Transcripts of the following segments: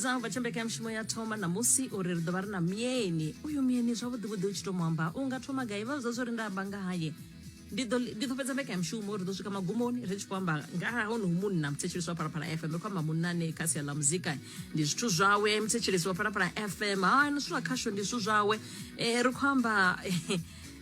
vhudza ubva tsha mbekanyamushumo ya thoma ṋamusi uri ri ḓo vha ri na muyeni. Uyu muyeni zwavhuḓi vhuḓi u tshi to mu amba u nga thoma gai vha vhudza zwa uri nda amba nga haye ndi ḓo ndi ḓo fhedza mbekanyamushumo ri ḓo swika magumoni ri tshi khou amba nga ha honohu munna muthetshelesi wa Phalaphala FM ri khou amba munna ane kha sia ḽa muzika ndi zwithu zwawe muthetshelesi wa Phalaphala FM ha na zwithu zwa khasho ndi zwithu zwawe eh, ri khou amba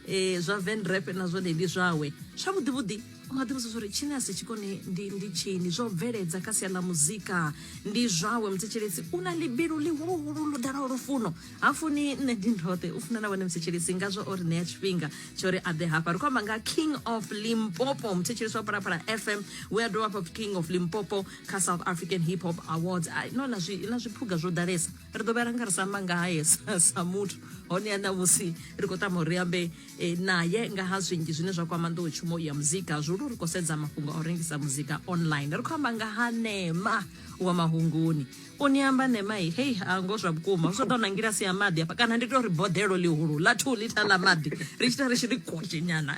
eh, zwa venrap na zwone ndi zwawe zwavhuḓi vhuḓi u nga ḓivhudza uri tshine a si tshi kone ndi ndi tshini zwo bveledza kha sia ḽa muzika ndi zwawe muthetshelesi u na ḽibilu ḽihuluhulu ḽo ḓalaho lufuno ha funi nṋe ndi ndoṱhe u funa na vhone muthetshelesi ngazwo o ri ṋea tshifhinga tsho uri a ḓe hafha ri khou amba nga King of Limpopo muthetshelesi wa Phalaphala FM we a dovha hafha King of Limpopo kha South African Hip Hop Awards Ai, no na zwi na zwiphuga zwo ḓalesa ri ḓo vhera nga ri sa amba nga haye sa, sa muthu hone ya ṋamusi ri khou tama uri ri ambe e, naye nga ha zwinzhi zwine zwa kwama nḓowetshumo ya muzika zwihulu ri khou sedza mafhungo a u rengisa muzika online ri khou amba nga ha nema wa mahunguni u ni amba nema i hei a ngo zwa vhukuma zwo ḓo na ngilasi ya maḓi hafha kana ndi to ri boḓelo ḽihulu ḽa 2 litha ḽa maḓi ri tshi ta ri tshi ri kotshe nyana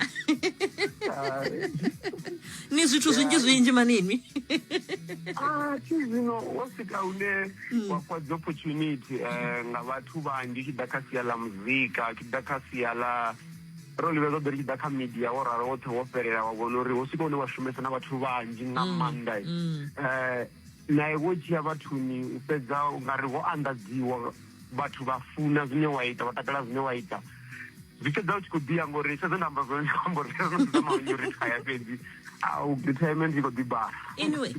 ni zwithu zwinzhi zwinzhi manini ah thi zwino wo swika hune wa fhiwa dzi opportunity eh, nga vhathu vhanzhi tshi ḓa kha sia ḽa muzika tshi ḓa kha sia ḽa ro livhedza ḓo ri tshi ḓa kha media wo ralo woṱhe wo fhelela wa vhona uri ho swika hune wa shumesa na vhathu vhanzhi nga maanḓa eh na iwe tshi ya vhathuni u fhedza u nga ri ho anḓadziwa vhathu vha funa zwine wa ita vha takala zwine wa ita zwi fhedza u tshi khou ḓiya ngori fhedza nda amba zwone ndi amba uri ro no zama u ritaya fhedzi au retirement i khou ḓi bala anyway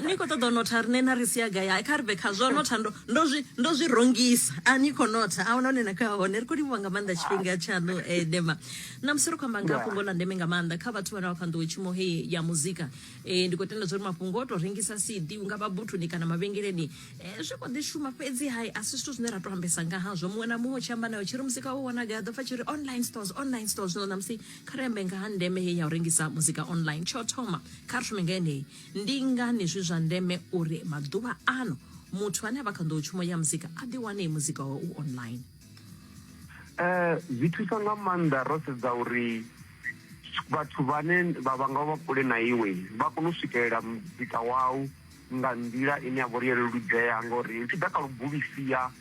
ni khou ṱoḓa u notha rine na ri sia gai kha ri bve khazwo notha ndo ndo zwi ndo zwi rongisa a ni khou notha a huna hune na khou ya hone ri khou livhuwa nga maanḓa tshifhinga tshaṋu eh, nema na musi ri khou amba nga fhungo ḽa ndeme nga maanḓa kha vhathu vhane vha kha nḓowetshumo heyi ya muzika eh, ndi khou tenda zwa uri mafhungo o tou rengisa cd u nga vha buthuni kana mavhengeleni Eh, zwi kho ḓi shuma fhedzi hai a si zwithu zwine ra to ambesa nga hazwo muṅwe na muṅwe u tshi amba nayo tshi ri muzika u wana gai a ḓo pfa tshi ri online stores online stores zwino ṋamusi kha ri ambe nga ha ndeme heyi ya u rengisa muzika online tsho thoma kha ri thome nga yeneyi ndi ngani zwi zwa ndeme uri maḓuvha ano muthu ane a vha kha nḓowetshumo ya muzika a ḓi wane muzika wawe u online Eh, zwi thusa nga maanḓa ro sedza uri vhathu vhane vha vha nga vha kule na iwe vha kone u swikelela muzika wau nga nḓila ine ya vha uri yo leludzea ngori ri tshi ḓa kha lubuvhi sia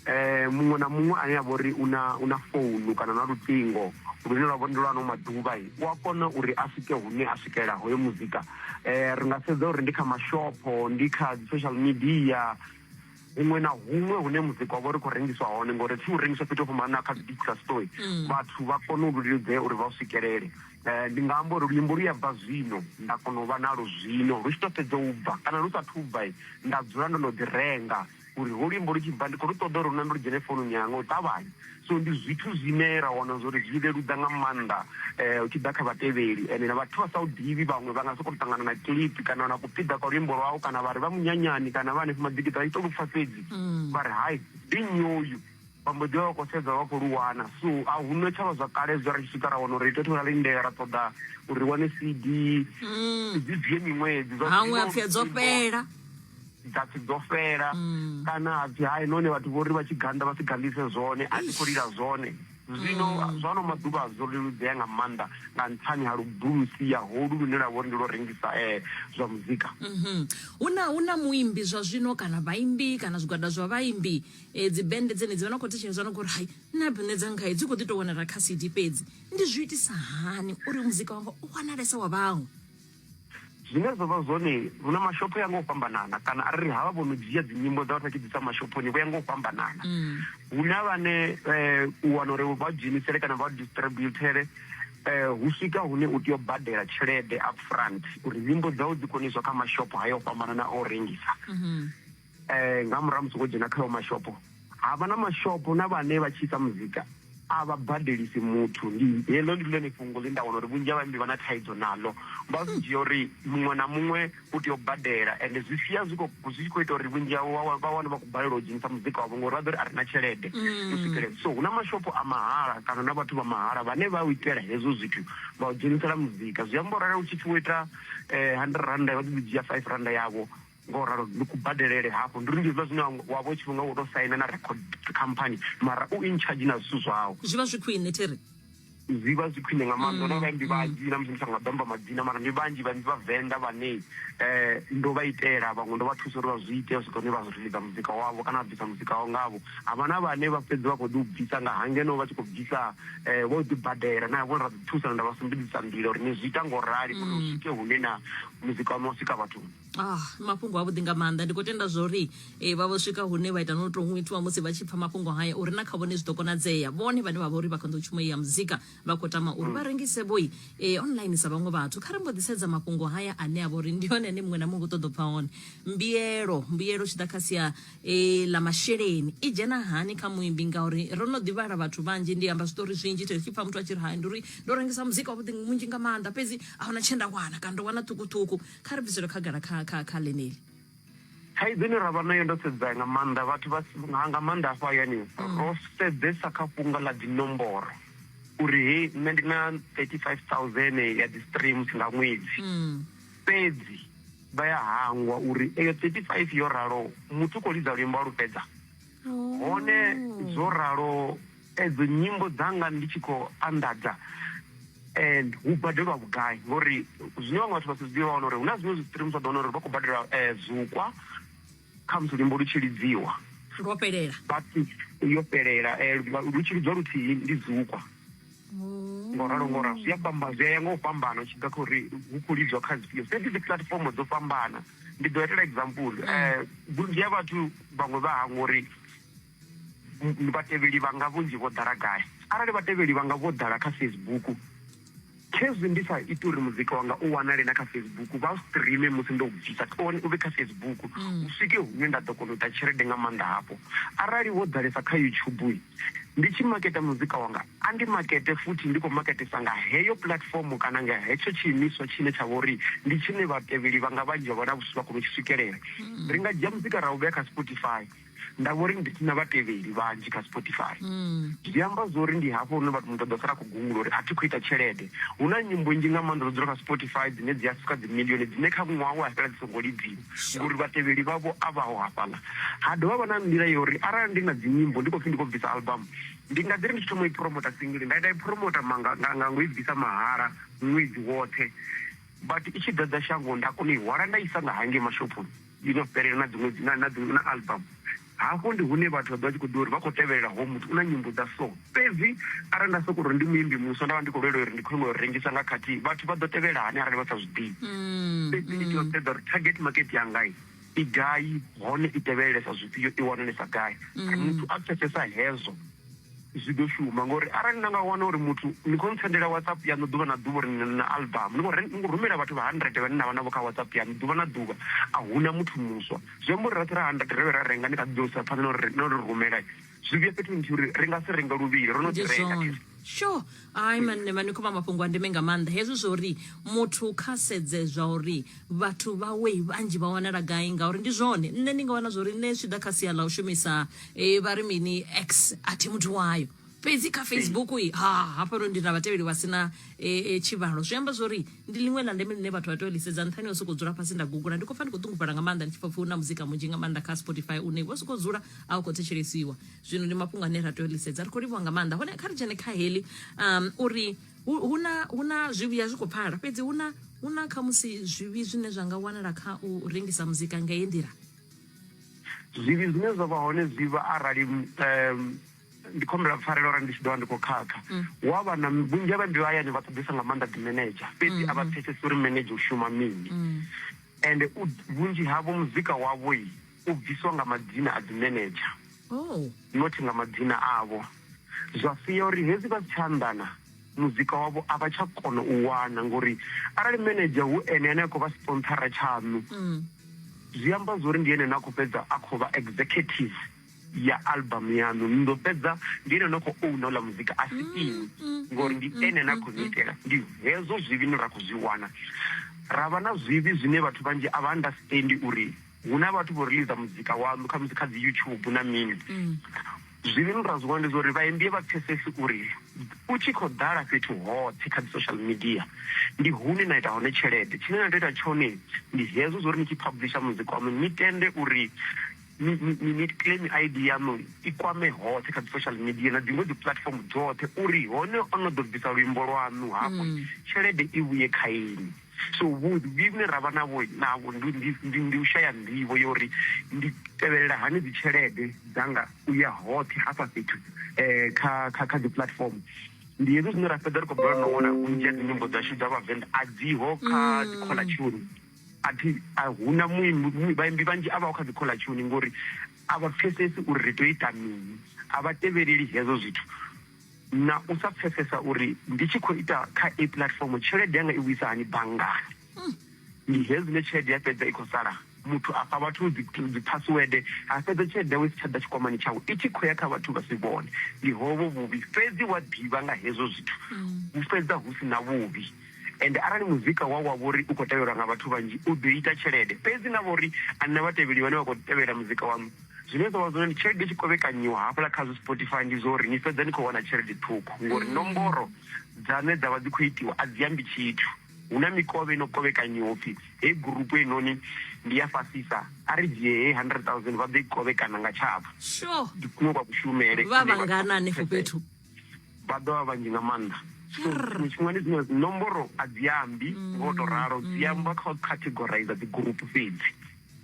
um muṅwe na muṅwe ane a vha uri u na u na founu kana na luṱingo lune lwa vha ndi lwa ano maḓuvha u a kona uri a swike hune a swikelela hoyo muzika um ri nga sedza uri ndi kha mashopho ndi kha dzi social media huṅwe na huṅwe hune muzika wa vha uri khou rengiswa hone ngori thi u rengiswa fhethu ho fhambananaho kha dzi digital store vhathu vha kone u leludzea uri vha u swikelele um ndi nga amba uri luimbo lu ya bva zwino nda kona u vha nalo zwino lu tshi to fhedza u bva kana lu sathu bva nda dzula ndo no ḓi renga uri ho luimbo lu tshi bva ndi khou lu ṱoḓa uri lu nambe lu dzhene foununi yanga u ṱavhanya so ndi zwithu zwine ra wana zwori zwi leludza nga maanḓa um u tshi ḓa kha vhatevheli ende na vhathu vha sa u ḓivhi vhaṅwe vha nga sokou ṱangana na clip kana na kupiḓa kwa luimbo lwau kana vha ri vha munyanyani kana vha hanefho maḓikita vha tshi to lupfa fhedzi mm. vha ri hai ndi nnyi uyu vha mbo ḓi vha vha khou sedza vha khou lu wana so a hu tsha vha zwa kale zwa ri tshi swika ra wana uri tea ra lindela ra ṱoḓa uri wane cd mm. dzi dzhie miṅwedzi haṅwe apfhi dzo fhela dza pfi dzo fhela mm. kana ha pfi hai nahone vhathu vho ri vha tshi ganda vha si gandise zwone a thi khou lila zwone zwino mm. zwa ano maḓuvha zwo leludzea nga maanḓa nga nṱhani ha lubulusia holu lune lwa vhori ndi lwo rengisa um zwa muzika mhm. hu na hu na muimbi zwa zwino kana vhaimbi kana zwigwada zwa vhaimbi eh, dzi bende dzenedzi vha no khou thetshelesa no khou ri hai nṋe bende dzanga dzi khou ḓi tou wanala kha cd fhedzi ndi zwi itisa hani uri muzika wanga u wanalesa wa vhaṅwe Zwine zwa vha zwone, hu na mashopho ya nga u fhambanana kana arali havha vho no dzhia dzi nyimbo dza vhathu vha tshi ḓisa mashophoni vho ya nga u fhambanana. Hu na vhane u wana uri vha dzhenisele kana vha distributhele hu swika hune u tea u badela tshelede up front uri nyimbo dzau dzi kone u iswa kha mashopho haya o fhambanana a u rengisa. Nga murahu ha musi wo dzhena kha hayo mashopho, ha vha na mashopho na vhane vha tshi isa muzika a vha badelisi muthu. Ndi heḽo ndi ḽone fhungo ḽe nda wana uri vhunzhi ha vhaimbi vha na thaidzo naḽo, vha zwi dzhia uri muṅwe na muṅwe u tea u badela ende zwi sia zwi khou zwi tshi khou ita uri vhunzhi havho vha wane vha khou balelwa u dzhenisa muzika wavho ngori vha ḓo ri a ri na tshelede u swikelela. So hu na mashopho a mahala kana na vhathu vha mahala vhane vha u itela hezwo zwithu vha u dzhenisela muzika, zwi amba uri arali u tshi pfhi wo ita R100 vha ḓo ḓi dzhia R5 yavho Ngo ralo ndi kubadelele hafho ndi uri ndi hezwiḽa zwine wa vha u tshi vho nga wo tou saina na record company mara u in charge na zwithu zwau. Zwi vha zwi khwine thi ri? Zwi vha zwi khwine nga maanḓa. Huna vhaimbi vhanzhi na musi ndi sa nga ḓo amba madzina mara ndi vhanzhi vhaimbi vha Venḓa vhane ndo vha itela vhaṅwe ndo vha thusa uri vha zwi ite u swika hune vha release muzika wavho kana vha bvisa muzika wavho ngavho. Ha vha na vhane vha fhedza vha khou ḓi u bvisa nga hangeno vha tshi khou bvisa vho ḓi badela na vhone ra ḓi thusana nda vha sumbedzisa nḓila uri ni zwi ita ngo rali uri u swike hune na muzika waṋu wa swika vhathuni. Ah, mafhungo avhuḓi nga maanḓa. Ndi khou tenda zwa uri eh, vha vho swika hune vha ita no tou ṅwethuwa musi vha tshi pfa mafhungo haya uri na kha vhone zwi ḓo konadzea. Vhone vhane vha vha uri vha khou ḓo tshumelo ya muzika vha khou tama uri vha rengise vhoi eh, online sa vhaṅwe vhathu. Kha ri mbo ḓi sedza mafhungo haya ane a vha uri ndi hone ane muṅwe na muṅwe u ṱoḓa u pfa hone. Mbuyelo, mbuyelo tshi ḓa kha sia eh, ḽa masheleni i dzhena hani kha muimbi ngauri ro no ḓi vhala vhathu vhanzhi ndi amba zwiṱori zwinzhi tshi pfa muthu a tshi ri hai ndi uri ndo rengisa muzika wavhuḓi munzhi nga maanḓa fhedzi a huna tshe nda wana kana ndo wana ṱhukhuṱhukhu. Kha ri bvisele khagala kha kha kha ḽeneḽi. Thaidzo ine ra vha nayo ndo sedza nga maanḓa vhathu vha nga maanḓa hafha hayani ro sedzesa kha fhungo ḽa dzinomboro uri he nṋe ndi na 35000 ya dzi streams nga ṅwedzi fhedzi vha ya hangwa uri eyo 35 yo ralo muthu u khou lidza luimbo a lu fhedza hone zwo ralo edzo nyimbo dzanga ndi tshi khou anḓadza and hu badelwa vhugai ngori zwine vhaṅwe vhathu vha si zwi ḓivhe vha wana uri hu na zwiṅwe zwi streams vha ḓo wana uri vha khou badela zukwa kha musi luimbo lu tshi lidziwa lwo fhelela but yo fhelela lu tshi lidziwa luthihi ndi zukwa ngoralo ngoralo zwi a fhamba zwi a ya nga u fhambana u tshi ḓa kha uri hu khou lidzwa kha dzifhio fhedzi dzi platform dzo fhambana ndi ḓo itela example vhunzhi ha vhathu vhaṅwe vha hangwa uri vhatevheli vhanga vhunzhi vho ḓala gai arali vhatevheli vhanga vho ḓala kha Facebook khezwi ndi sa iti uri muzika wanga u wanale na kha Facebook vha u streame musi ndo u bvisa one u vhe kha Facebook u swike hune nda ḓo kona u ita tshelede nga maanḓa hafho arali wo ḓalesa kha YouTube ndi tshi maketa muzika wanga a ndi makete futhi ndi khou maketesa nga heyo platform kana nga hetsho tshiimiswa tshine tsha vha uri ndi tshine vhatevheli vhanga vhanzhi vha vha na vha kona u tshi swikelela ri nga dzhia muzika ra u vhea kha Spotify nda vhori ndi na vhatevheli vhanzhi kha Spotify zwi amba zwori ndi hafho hune vhathu muthu ḓo sala khou gungula uri a thi khou ita tshelede hu na nyimbo nnzhi nga maanḓa dzo dzula kha Spotify dzine dzi a swika dzi milioni dzine kha ṅwaha we a fhela dzi songo lidziwa ngori vhatevheli vhavho a vhaho hafhaḽa ha dovha vha na nḓila ya uri arali ndi na dzi nyimbo ndi khou pfhi ndi khou bvisa album ndi nga ḓi ri ndi tshi thoma u i promota single nda ita i promota manga nga nga ngo i bvisa mahala ṅwedzi woṱhe but i tshi ḓadza shango nda kona u i hwala nda isa nga hangei mashophoni yo no fhelela na dziṅwe na na na album hafho ndi hune vhathu vha ḓo vha tshi khou ḓivha uri vha khou tevhelela ho muthu u na nyimbo dza so fhedzi arali nda sokou uri ndi muimbi muswa nda vha ndi khou lwela uri ndi khou u rengisa nga khathihi vhathu vha ḓo tevhela hani arali vha sa zwi ḓivhi fhedzi ndi tea u sedza uri target market yanga i gai hone i tevhelelesa zwifhio i wanalesa gai muthu a pfesesa hezwo zwi ḓo shuma ngori arali na nga wana uri muthu ni khou ntsendela WhatsApp yaṋu ḓuvha na ḓuvha uri ni na album ni khou rumela vhathu vha 100 vhane na vha navho kha WhatsApp yaṋu ḓuvha na ḓuvha a huna muthu muswa zwi amba uri roṱhe ra 100 ri vhe ra renga ni kha ḓi ḓo isa phanḓa na uri no ri rumela zwi vhuya fhethu nthihi uri ri nga si renge luvhili ro no ḓi renga zwone sure hai manne vha ni khou vha mafhungo a ndeme nga maanḓa hezwi zwa uri muthu kha sedze zwa uri vhathu vhawe vhanzhi vha wanala gai ngauri ndi zwone nṋe ndi nga wana zwa uri nṋe zwi ḓa kha sia ḽa u shumisa eh, vha ri mini x a thi muthu wayo fhedzi kha Facebook i ha hafhano ndi na vhatevheli vha sina eh, eh, tshivhalo zwi amba zwori ndi ḽiṅwe ḽa ndeme ḽine vhathu vha tea u ḽi sedza nṱhani ho sokou dzula fhasi nda gugula ndi khou pfa ndi khou ṱungufhala nga maanḓa ndi tshi pfa pfhi hu na muzika munzhi nga maanḓa kha Spotify une wo sokou dzula a u khou thetshelesiwa zwino ndi mafhungo ane ra tea u ḽi sedza ri khou livhuwa nga maanḓa hone kha ri dzhene kha heḽi uri huna huna zwivhuya zwi khou pfala fhedzi huna huna khamusi zwivhi zwine zwa nga wanala kha u rengisa muzika nga heyi nḓila zwivhi zwine zwa vha hone zwi vha arali ndi khombela pfarelo arali ndi tshi ḓo vha ndi khou khakha wa vha na vhunzhi ha vhaimbi vha hayani vha ṱoḓesa nga maanḓa dzi manager fhedzi a vha pfesesi uri manager u shuma mini ende vhunzhi havho muzika wavho u bviswa nga madzina a dzi manager oh. not nga madzina avho zwa sia uri hezwi vha si tsha anḓana muzika wavho a vha tsha kona u wana ngori arali manager hu ene ane a khou vha sponsora tshaṋu zwi amba zwori ndi ene ane a khou fhedza a khou vha executive ya album yaṋu ni ḓo fhedza ndi ene no khou owna uḽa muzika a si inwi ngori ndi ene ane a khou ni itela ndi hezwo zwivhi ni ra khou zwi wana ra vha na zwivhi zwine vhathu vhanzhi a vha understand uri hu na vhathu vho release muzika waṋu kha musi kha dzi YouTube na mini zwivhi ni ra zwi wana ndi zwa uri vhaimbi vha pfesesi uri u tshi khou ḓala fhethu hoṱhe kha dzi social media ndi hune na ita hone tshelede tshine na tea ita tshone ndi hezwo zwa uri ni tshi publisher muzika waṋu ni tende uri Ni claim ID yaṋu i kwame hoṱhe kha dzi social media na dziṅwe dzi platform dzoṱhe uri hone o no ḓo bvisa luimbo lwaṋu hafho mm. tshelede i vhuye kha inwi. So vhuvhi vhune ra vha navho navho ndi u shaya nḓivho ya uri ndi tevhelela hani dzi tshelede dzanga u ya hoṱhe hafha fhethu um kha kha kha dzi platform. Ndi hezwi zwine ra fhedza ri khou balelwa no wana vhunzhi ha dzi nyimbo dzashu dza vhavenḓa a dziho kha dzi caller tune. A thi a huna muimbi vhaimbi vhanzhi a vhaho kha dzi caller tune ngori a vha pfesesi uri ri tea u ita mini, a vha tevheleli hezwo zwithu na u sa pfesesa uri ndi tshi khou ita kha a platform tshelede yanga i vhuisa hani banngani. Ndi hezwi zwine tshelede ya fhedza i khou sala muthu a fha vhathu dzi dzi password ha fhedza tshelede yawe i si tsha ḓa tshikwamani tshawe i tshi khou ya kha vhathu vha si vhone. Ndi hovho vhuvhi fhedzi wa ḓivha nga hezwo zwithu hu fhedza hu si na vhuvhi. Ende arali muzika wau wa vhori u khou tevhelwa nga vhathu vhanzhi u ḓo ita tshelede. Fhedzi na vhori a ni na vhatevheli vhane vha khou tevhela muzika waṋu, zwine zwa vha zwone ndi tshelede i tshi kovhekanyiwa hafhaḽa kha zwi Spotify ndi zwa uri ni fhedza ni khou wana tshelede ṱhukhu ngori nomboro dzane dza vha dzi khou itiwa a dzi ambi tshithu. Hu na mikovhe ino kovhekanyiwa upfi heyi gurupu heinoni ndi ya fhasisa a ri dzhie heyi 100,000 vha ḓo i kovhekana nga tshavho. Sure. Ndi kuṅwe kwa kushumele Vha kune vhathu vha vhangana hanefho pfesesa. fhethu? Vha ḓo vha vhanzhi nga maanḓa. So tshiṅwe tshifhinga ndi zwine nomboro a dzi ambi ngo to ralo, dzi amba kha u categorizer dzi gurupu fhedzi.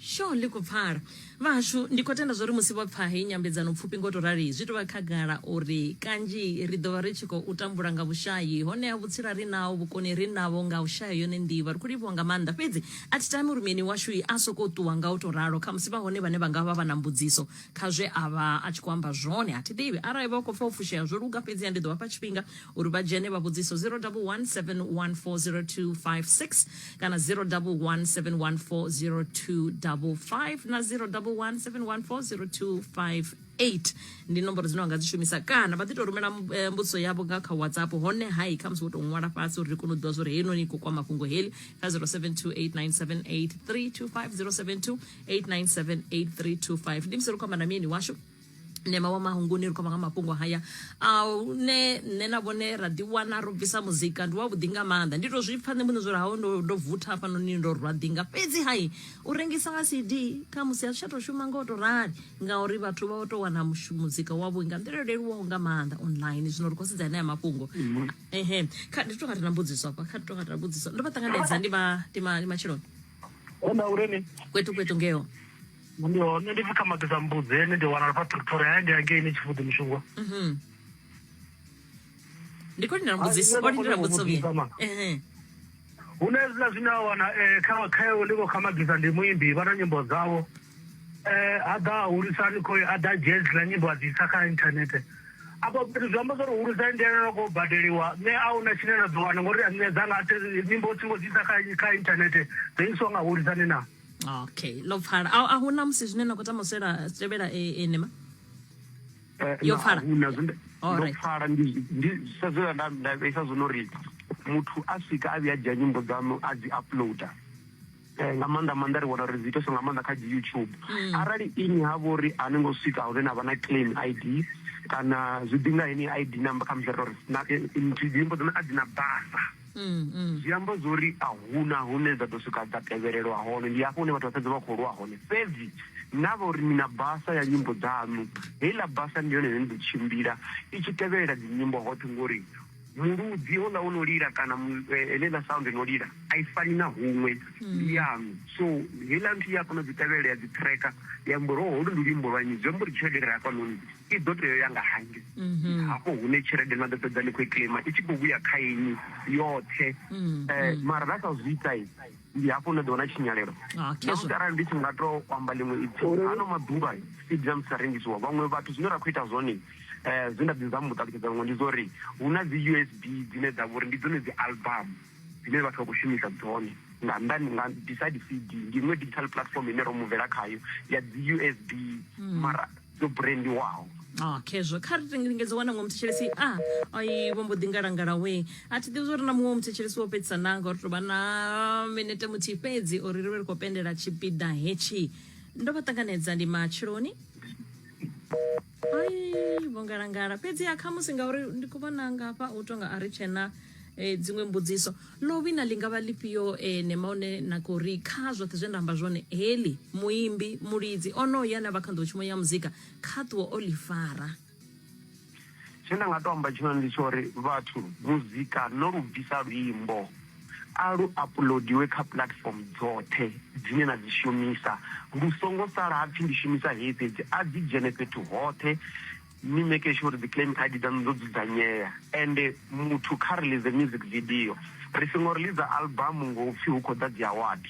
Sho ḽi khou pfala. Vhahashu, ndi khou tenda zwa uri musi vho pfa heyi nyambedzano pfufhi ngo to rali, zwi tou vha khagala uri kanzhi ri ḓo vha ri tshi khou tambula nga vhushayi. Honeha vhutsila ri naho, vhukoni ri navho, nga u shaya yone nḓivho. Ri khou livhuwa nga maanḓa. Fhedzi a thi tami uri muyeni washu a sokou ṱuwa nga u tou ralo. Khamusi vha hone vhane vha nga vha vha na mbudziso kha zwe a vha a tshi khou amba zwone. A thi ḓivhi arali vha khou pfa u fushea zwo luga, fhedzi ndi ḓo vha fha tshifhinga uri vha dzhene vha vhudziso 0117140256 kana 0117140255 na 0117140258 ndi nomboro dzine vha nga dzi shumisa, kana vha ḓi tou rumela mbudziso yavho nga kha WhatsApp. Hone hai khamusi vho tou ṅwala fhasi uri ri kone u ḓivha zwa uri heinoni i khou kwama fhungo heḽi kha 0728978325 072 8978325. Ndi musi ri khou amba na miyeni washu Nema wa Mahunguni, ri khou amba nga mafhungo haya a ne nṋe na vhone ra ḓiwana ro bvisa muzika ndi wavhuḓi nga maanḓa. Ndi to zwi pfa nṋe muṋe zwo ri hawo ndo vutha hafhanoni ndo rwa ḓinga, fhedzi hai u rengisa nga CD kha musi a zwi tsha tou shuma nga u tou rali ngauri vhathu vha to wana muzika wavho nga nḓila yo leluwaho nga maanḓa online. Zwino ri khou sedza enea mafhungo. Ehe, kha ndi to nga ri na mbudziso hafha, kha ndi to nga ri na mbudziso. Ndo vha ṱanganedza ndi ma ndi ma ndi matsheloni. Hona ureni? Kwetu kwetu ngeo. Ndi hone ndi kha maḓi Mbudzeni ndi wanala fha Pretoria haya ndi hangeini Tshifuḓi Mushungwa. Ndi khou lindela mbudziso, o lindela mbudziso vhuye. Ehe. Hu na hezwiḽa zwine a wana kha khayo ndi vho Khamagisa ndi muimbi vha na nyimbo dzavho. Ha ḓa Hulisani khoyu a ḓa dzhia hedziḽa nyimbo a dzi isa kha inthanethe. Afho fhethu zwi amba zwori Hulisani ndi ene no khou badeliwa nṋe a huna tshine nda ḓo wana ngori nṋe dzanga nyimbo thi ngo dzi isa kha kha inthanethe dzo iswa nga Hulisani na. Okay, ḽo pfala. A huna musi zwine na khou tama u swela tevhela ene ma. Yo pfala. Huna zwine ndo pfala ndi ndi sa zwe nda nda vhesa zwino uri muthu a swika a vhuya dzhia nyimbo dzaṋu a dzi uploader. Nga maanḓa maanḓa ri wana uri zwi iteswa nga maanḓa kha dzi YouTube. Arali inwi ha vha uri a ni ngo swika hune na vha na claim ID kana zwi ḓi nga heneyi ID number kha musi ri uri nyimbo dzaṋu a dzi na basa. Zwi amba zwori a huna hune dza ḓo swika dza tevhelelwa hone, ndi hafho hune vhathu vha fhedza vha khou lwa hone. Fhedzi na vha uri ni na basa ya nyimbo dzaṋu, heiḽa basa ndi yone ine ni ḓo tshimbila i tshi tevhelela dzi nyimbo hoṱhe ngori muludzi houḽa wo no lila kana heneḽa sound no lila a i fani na huṅwe, ndi yaṋu. So heiḽa nthu i a kona u dzi tevhelela ya dzi tracker ya amba uri holu ndi luimbo lwa nnyi, zwi amba uri tshelede ri hafhanoni i ḓo tea u ya nga hangei. Ndi hafho hune tshelede na ḓo fhedza ni khou i claimer i tshi khou vhuya kha inwi yoṱhe. Mara na sa zwi ita ndi hafho hune ḓo vha na tshinyalelo. Na musi arali ndi tshi nga to amba ḽiṅwe ipfi, ano maḓuvha CD na musi sa rengisiwa vhaṅwe vhathu zwine ra khou ita zwone zwe nda ḓi zama u ṱalutshedza vhaṅwe ndi zwa uri hu na dzi USB dzine dza vha uri ndi dzone dzi album dzine vhathu vha khou shumisa dzone nga nnḓani nga beside CD. Ndi iṅwe digital platform ine ro muvela khayo ya dzi USB mara dzo brandiwaho. Ah, khezwo kha ri lingedze wana muṅwe muthetshelesi. A ai vho mbo ḓi ngalangala we a thi ḓivhi zwa uri na muṅwe muthetshelesi wo fhedzisa na ngauri tovha na minete muthihi fhedzi uri ri vhe ri khou pendela tshipiḓa hetshi. Ndo vha ṱanganedza ndi matsheloni. Ai vho ngalangala, fhedzi a khamusi ngauri ndi khou vhona nga hafha u tonga a ri tshena eh, dziṅwe mbudziso. Ḽo wina ḽi nga vha ḽifhio eh, nema une na khou ri kha zwoṱhe zwe nda amba zwone heḽi muimbi mulidzi onoyo ane a vha kha nḓowetshumo ya muzika kha ṱuwe o ḽi fara. Tshine nda nga to amba tshone ndi tsha uri vhathu muzika no lu bvisa luimbo a lu uploadiwe kha platform dzoṱhe dzine na dzi shumisa lu songo sala hapfi ndi shumisa heyi fhedzi a dzi dzhene fhethu hoṱhe ni make sure uri dzi claim ID dzaṋu dzo dzudzanyea ende muthu kha release music video ri songo release album ngo pfhi hu khou ḓa dzi award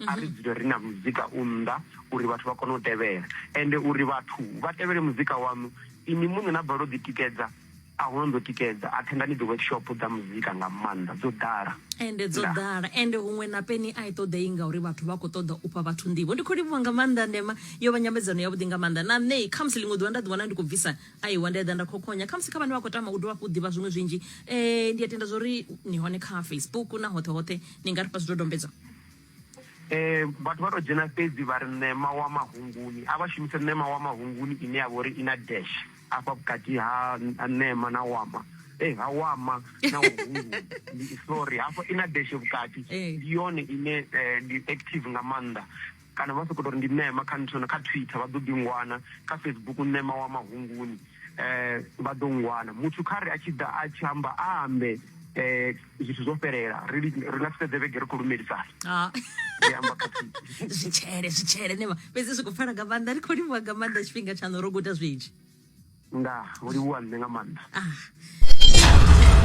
a ri dzule ri na muzika u nnḓa uri vhathu vha kone u tevhela ende uri vhathu vha tevhele muzika waṋu inwi muṋe na balelwa u ḓitikedza a huna ndo tikedza athendani dzi workshop dza muzika nga maanḓa dzo ḓala ende dzo ḓala ende huṅwe na peni a i ṱoḓei ngauri vhathu vha khou ṱoḓa u fha vhathu nḓivho ndi khou livhuwa nga maanḓa ndema yo vha nyambedzano yavhuḓi nga maanḓa na nṋe khamusi ḽiṅwe ḓuvha nda ḓiwana ndi khou bvisa aiwa nda eḓa nda khokhonya khamusi kha vhane vha khou tama u dovha hafhu u ḓivha zwiṅwe zwinzhi um ndi a tenda zwa uri ni hone kha facebook na hoṱhe hoṱhe ni nga ri fha zwidodombedzo Eh vhathu vha to dzhena fhedzi vha ri ṋema wa mahunguni a vha shumise ṋema wa mahunguni ine ya vha uri i na dash afha vhukati ha ṋema na wama eh ha wama na hunguni ndi sorry hafha i na dash vhukati Eh. ndi yone ine eh, ndi active nga maanḓa kana vha sokou tou ri ndi ṋema kha nthu kha twitter vha ḓo ḓi ngwana kha facebook ṋema wa mahunguni eh vha ḓo ngwana muthu kha ri a tshi ḓa a tshi amba a ambe eh zwithu zwo fhelela ri ri nga si fhedze vhege ri khou lumelisana Ah. ri amba khathihi zwitshele zwitshele nema fhedzi zwi khou pfala nga maanḓa ri khou livhuwa nga maanḓa tshifhinga tshaṋu ro guda zwinzhi nda ho livhuwa nṋe nga maanḓa ah.